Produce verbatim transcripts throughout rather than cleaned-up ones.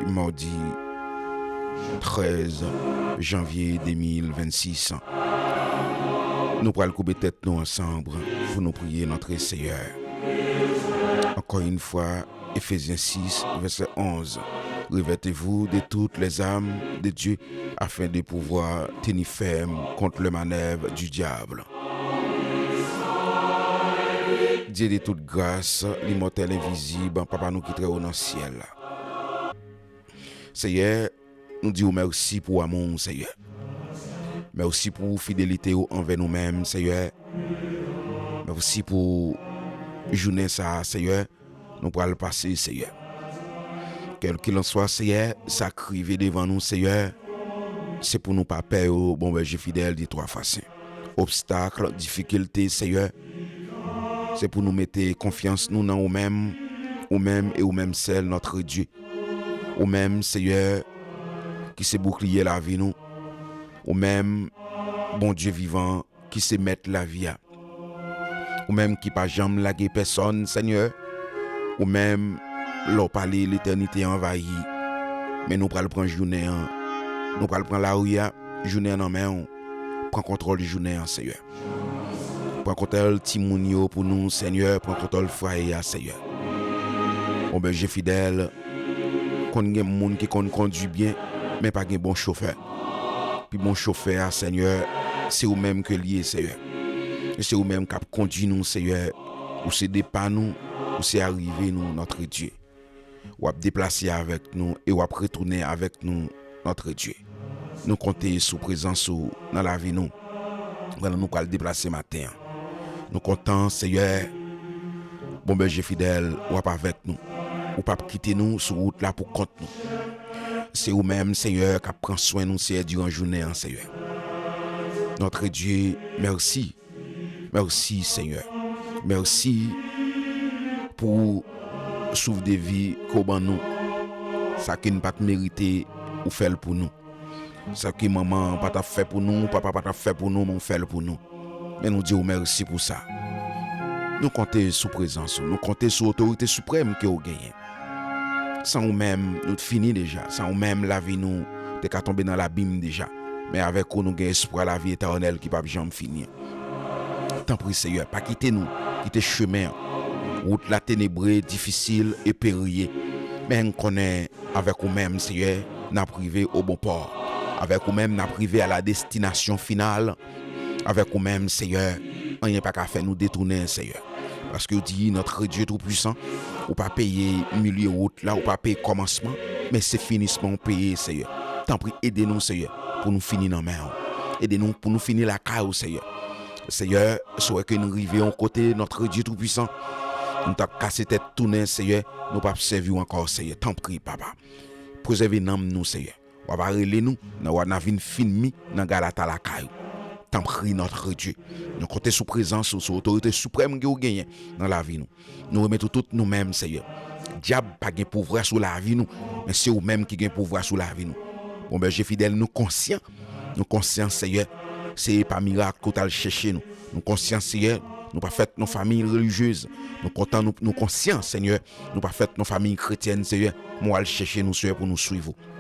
madi trèz janvye de mil vennsis. Nou pral koube tèt nou ansanm pou nou priye Notre Seigneur. Encore une fois, Éphésiens six, verset onze. Revêtez-vous de toutes les armes de Dieu afin de pouvoir tenir ferme contre les manœuvres du diable. Dye de tout gras, limòtèl envizib, Papa nou ki trè wo nan syèl la. Seyè, nou di w mèsi pou amou w, Seyè. Mèsi pou fidelite w anvè nou menm, Seyè. Mèsi pou jounen sa a, Seyè. Nou pral pase, Seyè. Kèlkilanswa, Seyè, sa k rive devan nou, Seyè, se pou nou pa pè yo, bon bèje fidèl de twa fwa sen. Obstak, difikilte, Seyè, se pou nou mete konfyans nou nan ou menm, ou menm e ou menm sèl, Notre Dieu. Ou menm, Seyè, ki se boukliye lavi nou. Ou menm, Bondye vivan, ki se mèt lavi a. Ou menm ki pa janm lage pèsòn, Senyè. Ou menm, lè w pale, letènite anvayi. Men nou pral pran jounen an. Nou pral pran lari a, jounen an nan men w. Pran kontwòl jounen an, Senyè. Pran kontwòl timoun yo pou nou, Senyè. Pran kontwòl fwaye a, Senyè. Bon bèje fidèl, konn gen moun ki konn kondui byen, men pa gen bon chofè. Pi bon chofè a, Senyè, se ou menm ke l ye, Senyè. E se ou menm k ap kondui nou, Senyè. Ou se depa nou, ou se arive nou, Notre Dieu. W ap deplase avèk nou e w ap retounen avèk nou, Notre Dieu. Nou konte sou prezans ou nan lavi nou pandan nou pral deplase maten an. Nou kontan, Senyè, bon bèje fidèl, w ap avèk nou. Ou p ap kite nou sou wout la pou kont nou. Se ou menm, Senyè, k ap pran swen nou, Senyè, diran jounen an, Senyè. Notre Dieu, mèsi. Mèsi, Senyè. Mèsi pou souf de vi ke w ban nou. Sa ke n pa t merite, ou fè l pou nou. Sa ke manman pa t ap fè pou nou, papa pa t ap fè pou nou, men w fè l pou nou. Men nou di w mèsi pou sa. Nou konte sou prezans ou, nou konte sou otorite siprèm ke w genyen. San ou menm, nou t fini deja. San ou menm, lavi nou te ka tonbe nan labim deja. Men avèk ou, nou gen espwa lavi etènèl ki p ap janm fini. Tanpri, Senyè, pa kite nou kite chemen an. Wout la tenebre, difisil e perye. Men n konnen avèk ou menm, Senyè, n ap rive o bon pò. Avèk ou menm, n ap rive a la destinasyon final. Avèk ou menm, Senyè, anyen pa ka fè nou detounen, Senyè. Paske w di, Notre Dieu Tout-Puissant, ou pa peye milye wout la, ou pa peye kòmansman, men se finisman w peye, Senyè. Tanpri, ede nou, Senyè, pou nou fini nan men w. Ede nou pou nou fini lakay ou, Senyè. Senyè, si w wè ke nou rive yon kote, Notre Dieu Tout-Puissant, nou t ap kase tèt tounen, Senyè, nou p ap sèvi w ankò, Senyè. Tanpri, Papa. Prezève nanm nou, Senyè. W ap arele nou, nan w a n a vin fin mi nan galata lakay ou. Tanpri, Notre Dieu. Nou konte sou prezans ou, sou otorite siprèm ke w genyen nan lavi nou. Nou remèt ou tout nou menm, Senyè. Dyab pa gen pouvwa sou lavi nou, men se ou menm ki gen pouvwa sou lavi nou. Bon bèje fidèl, nou konsyan. Nou konsyan, Senyè, se pa mirak ke w t al chèche nou. Nou konsyan, Senyè, nou pa fèt nan fanmi relijyez. Nou kontan, nou, nou konsyan, Senyè, nou pa fèt nan fanmi kretyèn, Senyè, men w al chèche nou, Senyè, pou nou swiv ou.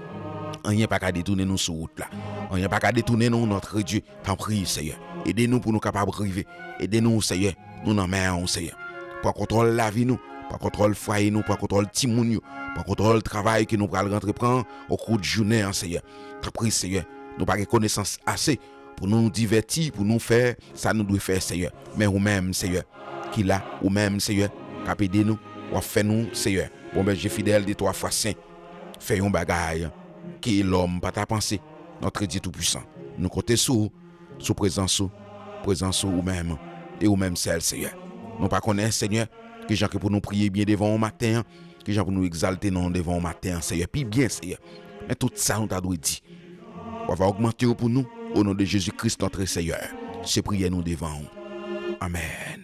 Anyen pa ka detounen nou sou wout la. Anyen pa ka detounen nou, Notre Dieu. Tanpri, Senyè, ede nou pou nou kapab rive. Ede nou, Senyè. Nou nan men an w, Senyè. Pran kontwòl lavi nou. Pran kontwòl fwaye nou. Pran kontwòl timoun yo. Pran kontwòl travay ke nou pral rantre pran o kou de jounen an, Senyè. Tanpri, Senyè. Nou pa gen konesans ase pou nou divèti, pou nou fè sa nou dwe fè, Senyè. Men ou menm, Senyè, ki la, ou menm, Senyè, k ap ede nou, w ap fè nou, Senyè, bon bèje fidèl de twa fwa sen, fè yon bagay ke lòm pa ta panse. Notre Dieu Tout-Puissant, nou konte sou ou, sou prezans ou, prezans ou ou menm, e ou menm sèl, Senyè. Nou pa konnen, Senyè, kijan ke pou nou priye byen devan ou maten an, kijan pou nou egzalte non w devan ou maten an, Senyè, pi byen, Senyè. Men tout sa nou ta dwe di, w ava ogmante yo pou nou, o non de Jezi Kris, notre Senyè. Se priyè nou devan ou. Amèn.